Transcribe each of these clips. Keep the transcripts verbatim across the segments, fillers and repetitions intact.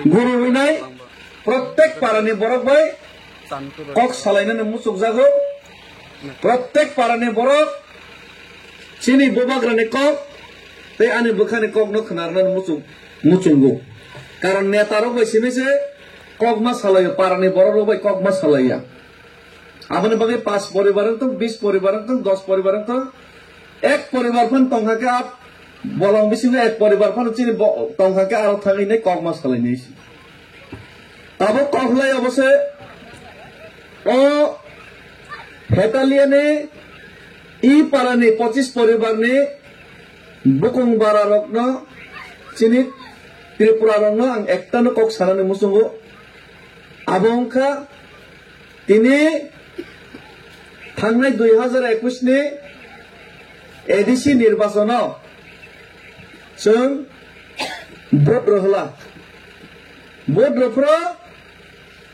guru winai, protek parani borok bai kok salainani muchukjago, protek parani borok chini bubagrani kok tei ani bwkhani kokno khwnarnani muchung-, muchungo. Karon neta rok bai simi se kok ma salaio, parani borok rok bai kok ma salaiya. Aboni bagwi pas poribar wng tong, bis poribar wng tong, dos poribar wng tong, ek poribar phan tongkha khe, a bolong bisingo ek poribar phan chini bo-, tongkha khe aro thangwi nai kok ma salainai se. Tabuk kok lai obo se o Hetalia ni i parani pochis poribar ni bukung bara rokno chini Tripura rokno ang ekta no kok sanani muchungo. Abo wngkha tini thangnai dui hazar ekwis ni A D C nirbachono chwng vote rwhwla. Vote rwphro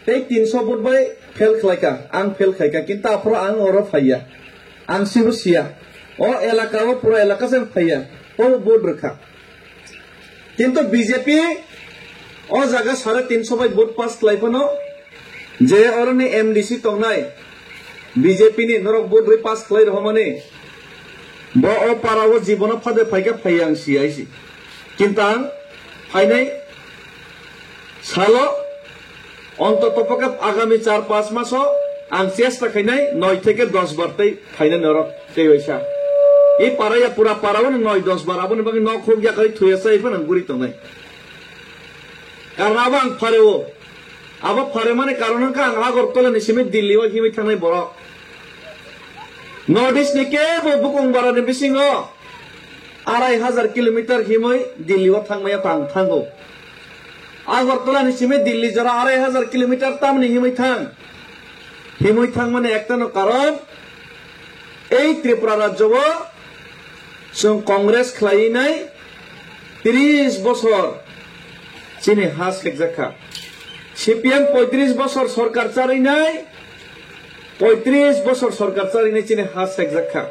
tei tinso vote bai fail khlaika, ang fail khaika, kintu aphro ang oro phaiya, ang sibo siya. O elaka o pura elaka se phaiya, o vote rwkha. Kintu B J P o jaga sare tinso bai vote pass khlai phano, je oroni M D C tongnai B J P ni norok vote rwi pass khlai rohormani, bo o para o jibono phade phaikha phaiya ang siya isi. Kintu ang phainai salo, ontoto pokhe agami char panch maso ang chesta khainai noi theke dos bar tei phainai norok tei waisa. I paraya pura para o noi dos bar aboni bagwi nok huk yakarwi thuya chai phano ang guri tongnai. Karon abo ang phareo. Abo pharemani karon wngkha ang Agartala ni simi Delhi o himwi thangnai borok. North East ni kebo bukung bara ni bisingo arai hazar kilometer himwi Delhi o thangmaya tang thango. Agartala ni simi Delhi jora arai hazar kilometer tamni himwi thang. Himwi thangmani ektano karon ei Tripura rajyo o chwng Congress khlaiwi nai tris bosor chini ha sekjakha. C P M poitris bosor sorkar charwi nai, poitris bosor sorkar charwi nai chini ha sekjakha.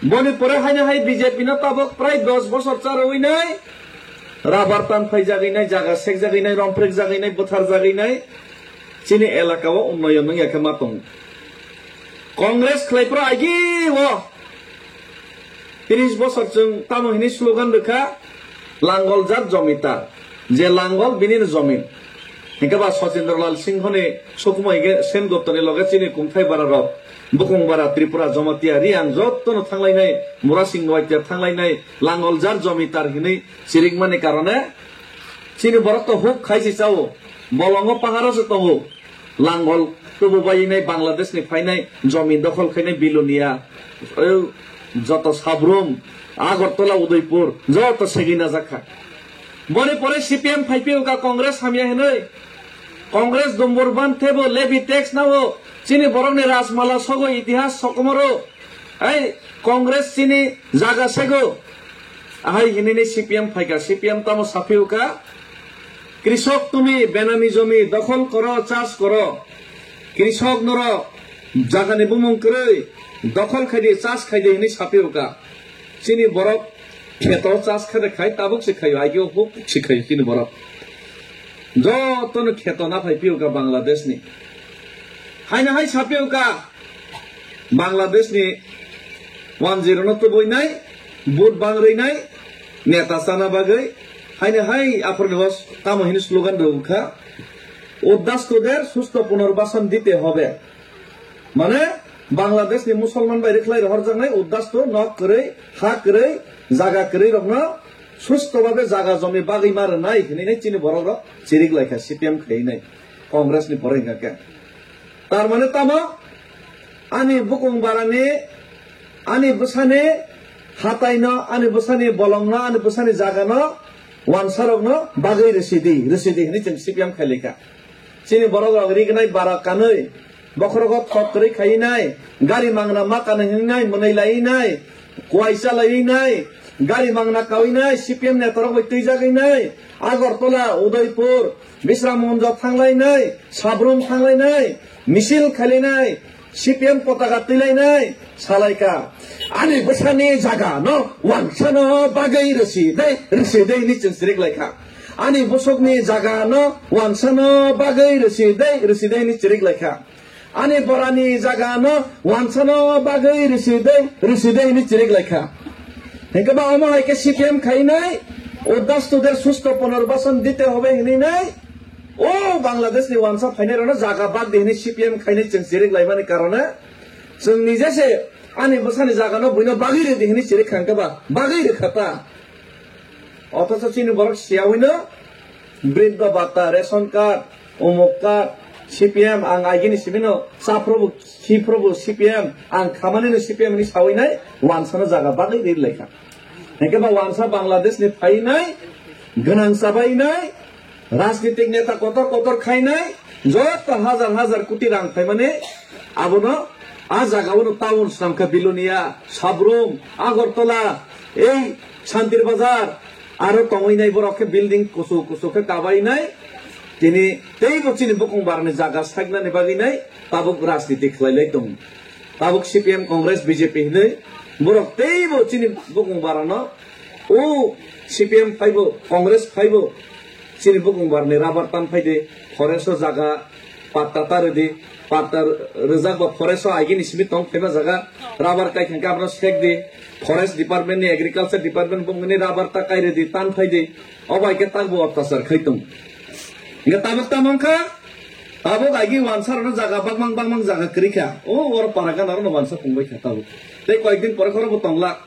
Boni pore haino hai B J P no tabok prai dos bosor charwi nai, rabar tan phaijagwi nai, jaga sekjagwi nai, romprek jagwi nai, bwthar jagwi nai, chini elaka o unnoyon wngya khe ma tongo. Congress khlai phro agi o tris bosor chwng tamo hini slogan rwkha, "Langol jat jomitar, je langol bini no jomin." Hinkhe ba Sachindralal Singho ni sukuma hige Sen Gupta ni loge chini kungthai bara rok, bukung bara Tripura, Jamatia, Riang jotto no thanglainai, Murasing Watia thanglainai, langol jat jomitar hinwi chirikmani karone chini borok to huk khai se chao, bolongo paharo se tongo. Langol tubu bai nai Bangladesh ni phainai jomi dokhol khainai Bilonia, eh, joto Sabrum, Agartala, Udaipur, joto segwi najakha. Boni pore C P M phaiphio ka Congress hamya hinwi. Congress dumbur ban thebo levy tax nao chini borok ni rajmala sogo itihas sokomoro. Ai Congress chini jaga sego. Ahai hinini C P M phaika, C P M tamo saphio ka. Krisok tumi benami jomi dokhol koro, chas koro. Krisok norok jagani bumung kwrwi dokhol khaidi, chas khaidi hinwi saphio ka. Chini borok kheto chas khade khai, tabuk se khaio, agio huk se khaio chini borok. Jotono kheto naphai phio ka Bangladesh ni. Haino hai saphio ka Bangladesh ni one zero no tubui nai, vote bang rwi nai, neta chana bagwi, haino hai aphor ni was tamo hini slogan rw kha, "Uddasto der susto punorbashan dite hobe." Mane, Bangladesh ni Musolman bai rwkhlai rohorjaknai uddasto nok kwrwi, ha kwrwi, jaga kwrwi rokno susto babe jaga jomi bagwi ma rwnai hinwi nai chini borok rok chirik lai kha C P M khai nai, Congress ni pore hingkha khe. Tar mane tamo ani bukung barani, ani bwsani hataino, ani bwsani bolongno, ani bwsani jagano, wansarokno bagwi rwsidi, rwsidi hinwi chwng C P M khai lai kha. Chini borok rok rignai bara kanwi, bokhorogo thok kwrwi khai nai, gari mangna ma kanwi hinwi nai, mwnwi lai nai, kuaisa lai nai, gari mangna kawi nai, C P M neta rok bai twijagwi nai, Agartala, Udaipur, Bisramganj thanglainai, Sabrum thanglainai, misil khailainai, C P M potaka twilainai salaikha. Ani bwsani jaga no wansano bagwi rwsi dei, rwsi dei hwnwi chwng chiriklaikha. Ani bwswkni jaga no wansano bagwi rwsi dei, rwsi dei hwnwi chiriklaikha. Ani borani jaga no wansano bagwi rwsi dei, rwsi dei hwnwi chiriklaikha. Hinkhe ba omo hai khe C P M khainai, udda student susto punarbasan dite hobe hwnwi nai, o Bangladesh ni wansa phainai rokno jaga bak di hwnwi C P M khainai chwng chirik laimani karone chwng nije se ani bwsani jaga no buino bagwi rwdi hwnwi chirik kha hinkhe ba bagwi rwkha ta. Othocho chini borok siyawino briddo bata, ration card, umuk card, C P M ang agini simino chaphrobo, khiphrobo C P M, ang khamanino C P M hwnwi sawinai wansano jaga bagwi rirlaikha. Hinkhe ba wansa Bangladesh ni phainai, gwnang chabainai, rajnitik neta kotor kotor khainai, joto hajar hajar koti rang phaimani, abono a jaga o no town swnamkha Bilonia, Sabrum, Agartala, ei Santir Bazar, aro tongwi nai borok khe building kuchuk kuchuk khe kabai nai, tini teibo chini bukung barani jaga saknani bagwi nai tabuk rajniti khlai lai tongo. Tabuk C P M, Congress, B J P hinwi borok teibo chini bukung barano, o C P M phaibo, Congress phaibo, chini bukung barni rubber tan phaidi, forest o jaga patta ta rwdi, patta rwjak ba forest o agini simi tong phaima jaga rubber kai kha khe abono sekdi, forest department ni, agriculture department bumungni rubber ta kai rwdi, tan phaidi, obo hai khe takbo otyachar khai tong. Hinkhe tabuk tamo wngkha, tabuk agi wansa rokno jaga bakmang bakmang jaga kwrwi kha. O oro para gana rokno wansa pungbai kha tabuk. Tei koyek din pore khoro bo tongla.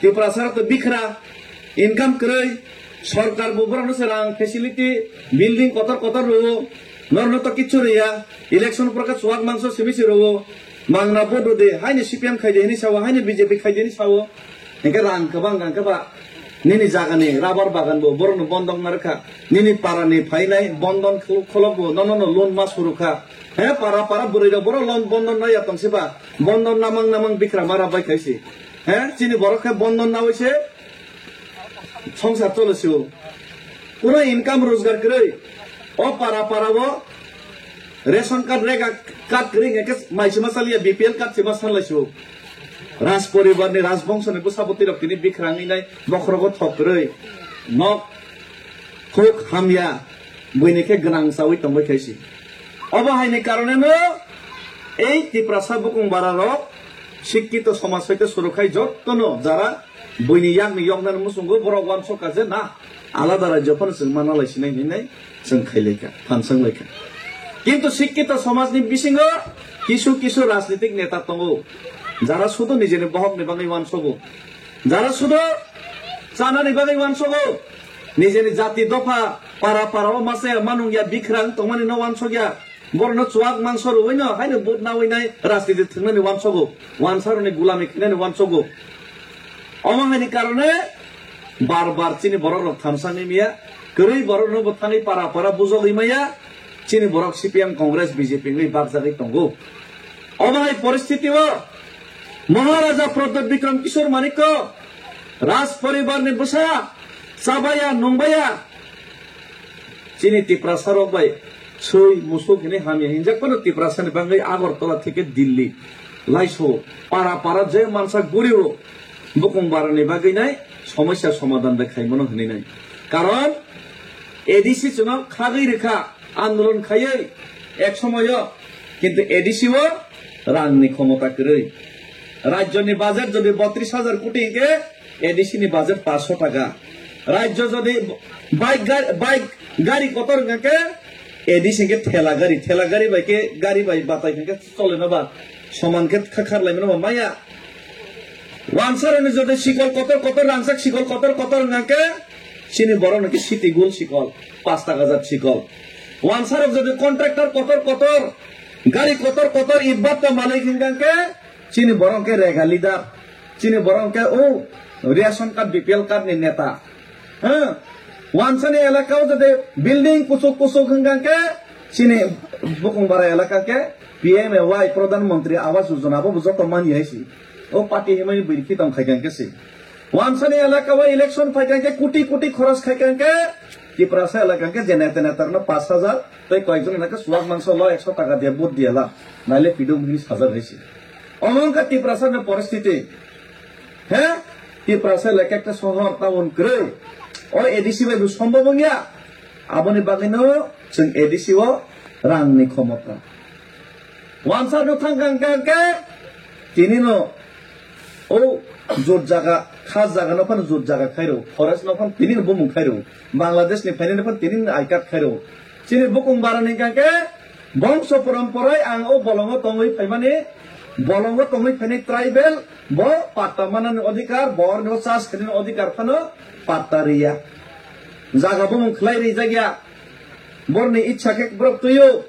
Tiprasa rok to bikhra, income kwrwi, sorkar bo borokno se rang facility, building kotor kotor rwo, norno to kichu rwya, election pore khe chuwak mangso simi si rwo, mangna vote rwdi, haino C P M khaidi hini sawo, haino B J P khaidi hini sawo. Hinkhe rang kwbang, rang kwbang. Nini jagani rubber bagan bo borokno bondok narwkha. Nini parani phainai bondon khol-, kholok bo nono no loan ma surukha. He para para bwrwi rok borok loan bondon naiya tongsiba. Bondon namang namang bikra mara bai khaisi. He chini borok khe bondon nawi se songsar chole sio. Kunu income rojgar kwrwi. O para para o ration card, rega card kwrwi hwnkhe mai sima chaliya, B P L card sima sanlai sio. Raj poribar ni, rajbongso ni bwsa bwtwi rok tini bikrang wngnai bokhorogo thok kwrwi. Nok huk hamya buini khe gwnang chawi tongbai khaisi. Obo haini karone no ei Tiprasa bukung bara rok sikkito somaj hoite suru khai jottono jara buini yakni yoknani muchungo borok uansukha je na alada rajyo phano chwng manna lai sinai hinwi nai chwng khai lai kha, phan swng lai kha. Kintu sikkito somajni bisingo kisu kisu rajnitik neta tongo, jara sudu nijini bohokni bagwi uansugo, jara sudu chanani bagwi uansugo, nijini jati dopha para para o masa ya manung ya bikrang tongmani no uansuk ya. Borokno chuwak mangso rwino haino vote nawi nai rajniti thwngnani uansugo, uansarokni gulami khainani uansugo. Omo haini karone bar bar chini borok rok thamsangwi maya, kwrwi borok no bo thangwi para para bujogwi maya, chini borok C P M, Congress, B J P wngwi bakjagwi tongo. Omo hai poristiti o Maharaja Pradyot Bikram Kishore Manikya raj poribar ni bwsa chabaya nungbaya chini Tiprasa rok bai swi musuk hinwi hamya hinjak phano Tiprasa ni bagwi Agartala theke Delhi laiso para para je mansa guri o bukung bara ni bagwi nai somosya somadhan bai khai mano hinwi nai. Karon A D C chwngno khagwi rwkha andolon khaiwi ek somoyo, kintu A D C o rangni khomota kwrwi. Rajyoni budget jodi botris hajar koti hinkhe A D C ni budget paanch sho taka. Rajyo jodi bike gar-, bike gari kotor hwnkhe A D C hinkhe thela gari, thela gari bai khe gari bai batai hinkhe choleno ba soman khe kha-, kharlaimano ba maya. Wansarokni jodi sikol kotor kotor, rangchak sikol kotor kotor hwnkhe chini borok hwnkhe city gold sikol, paanch taka jat sikol. Wansarok jodi contractor kotor kotor, gari kotor kotor, ibbatta malik hwnkhe chini borok hwnkhe rega leader, chini borok hwnkhe o ration card, B P L card ni neta. Ha? Wansani elaka o jodi building kuchuk kuchuk hwnkha khe chini bukung bara elaka khe P M A Y, Pradhan Mantri Awas Yojana, abo bo joto mani hai si. O party himani bwrwi tong khai khe si. Wansani elaka o election phai khe kuti kuti khoros khai khe Tiprasa elaka ke je neta neta rokno pash hajar, tei koyekjon elaka suwak mangso lo ekso taka diya vote diya la, naile pidum hini sajak hai si. Omo wngkha Tiprasa ni poristiti. He? Tiprasa elaka ekta sohor, town kwrwi. O A D C bai bo sombhob wngya. Aboni bagwino chwng A D C o rangni khomota. Wansa no thang kang kang ke tini no o jot jaga, khas jaga no phano jot jaga khairo, forest no phano tini no bumung khairo, Bangladesh ni phainai no phano tini no I card khairo. Chini bukung bara ni kang ke bongso porom porai ang o bolongo tongwi phaimani, bolongo tongwi phainai tribal bo patta manani odhikar, bor no chas khainani odhikar phano patta riya. Jaga bumung khlai rijak ya. Borni ichha khe borok twiyo.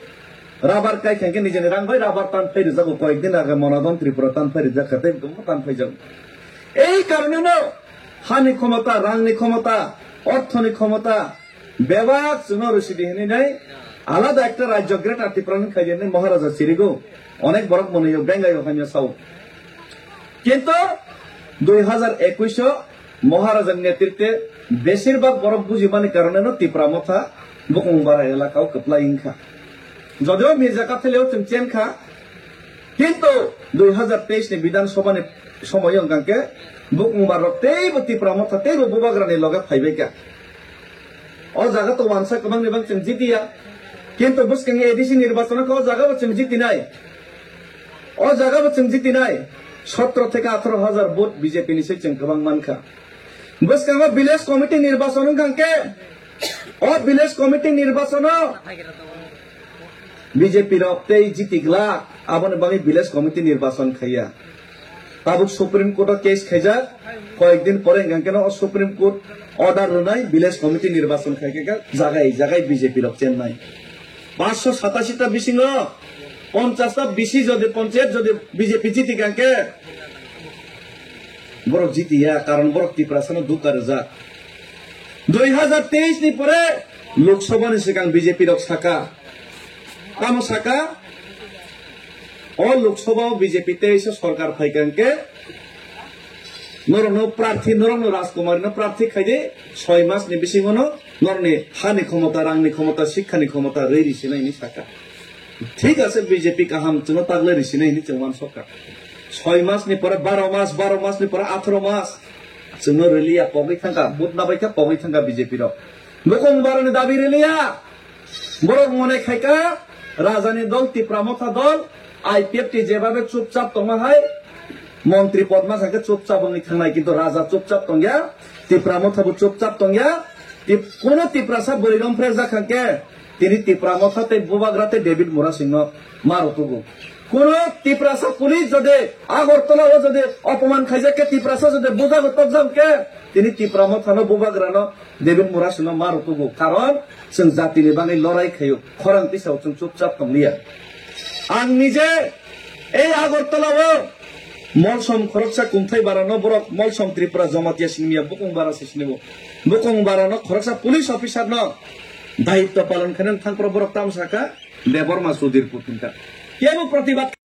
Rabar kai khankhe nijeni rang bai rabar tan phai rijago, koyek din age Monadon Tripura tan phai rijak kha tei tan phai jago. Ei karone no hani khomota, rangni khomota, orthoni khomota bebak chwngno rwsidi hinwi nai alada ekta rajyo Greater Tripura ni khaidi hinwi Maharaja chirigo. Onek borok mwnwiyo bengayo hamya sao. Kintu dui hazar ekush o Maharaja ni netritwe besirbak borok bujimani karone no Tipra Motha Bukung Bara elaka o kwplai wngkha. Jodio Mirza Kathalio chwng chenkha, kintu dui hazar teis ni Bidhan Sabha ni somoyo wngkha khe Bukung Bara rok teibo Tipra Motha teibo Bubagra ni loge phaibaikha. O jaga to wansa kwbangni bang chwng jitiya. Kintu bwskango A D C nirbachon khe o jaga bo chwng jitinai. O jaga bo chwng jitinai. Sotro theke atharo hajar vote B J P ni se chwng kwbang mankha. Bwskango village committee nirbachon wngkha khe o village committee nirbachono B J P rok tei jiti glak, aboni bagwi village committee nirbachon khaiya. Tabuk Supreme Court o case khaijak, koyek din pore hwnkha khe no o Supreme Court order rwnai village committee nirbachon khai khe jagai jagai B J P rok chennai. Panchsho satasi ta bisingo ponchas ta bisi jodi ponchayat jodi B J P jiti kha khe borok jitiya, karon borok Tiprasa no dukha rwjak. Dui hazar teis ni pore Lok Sabha ni swkang B J P rok saka, tamo saka, o Lok Sabha o B J P teisa sorkar phaikha hwnkhe norokno prarthi, norokno Rajkumari no prarthi khaidi, soi mas ni bisingo no norokni hani khomota, rangni khomota, sikhani khomota rwi risi nai hinwi saka. Thik ase, B J P kaham, chwngno tagle risi nai hinwi chwng uansukha. Soi mas ni pore baro mas, baro mas ni pore atharo mas. Chwngno rwliya, pogwi thangkha, vote nabaikha, pogwi thangkha B J P rok. Bukung barani dabi rwliya. Borok mone khaikha, rajani dol, Tipra Motha dol, I P F T jebabe chupchap tongma hai, montri pod ma sakhe chupchap wngwi thangnai, kintu raja chupchap tongya, Tipra Motha bo chupchap tongya, Tip-, kuno Tiprasa bwrwi romphre jak kha khe, tini Tipra Motha tei Bubagra tei David Murasingno ma rw tugo. Kuno Tiprasa police jodi Agartala o jodi opoman khaijak khe, Tiprasa jodi bujago tokjak khe, tini Tipra Mothano Bubagrano David Murasingno ma rw tugo. Karon chwng jatini bagwi lorai khaio, khorang tisao chwng chupchap tongliya. Ang nije ei Agartala o Molsom khoroksa kungthai barano borok Molsom Tripura Jamatia sinimiya, Bukung Bara se sinibo. Bukung Barano khoroksa police officer no daitto palon khainani thangphro borok tamo saka, Debbarma Sudhir Putinta. Kebo protibad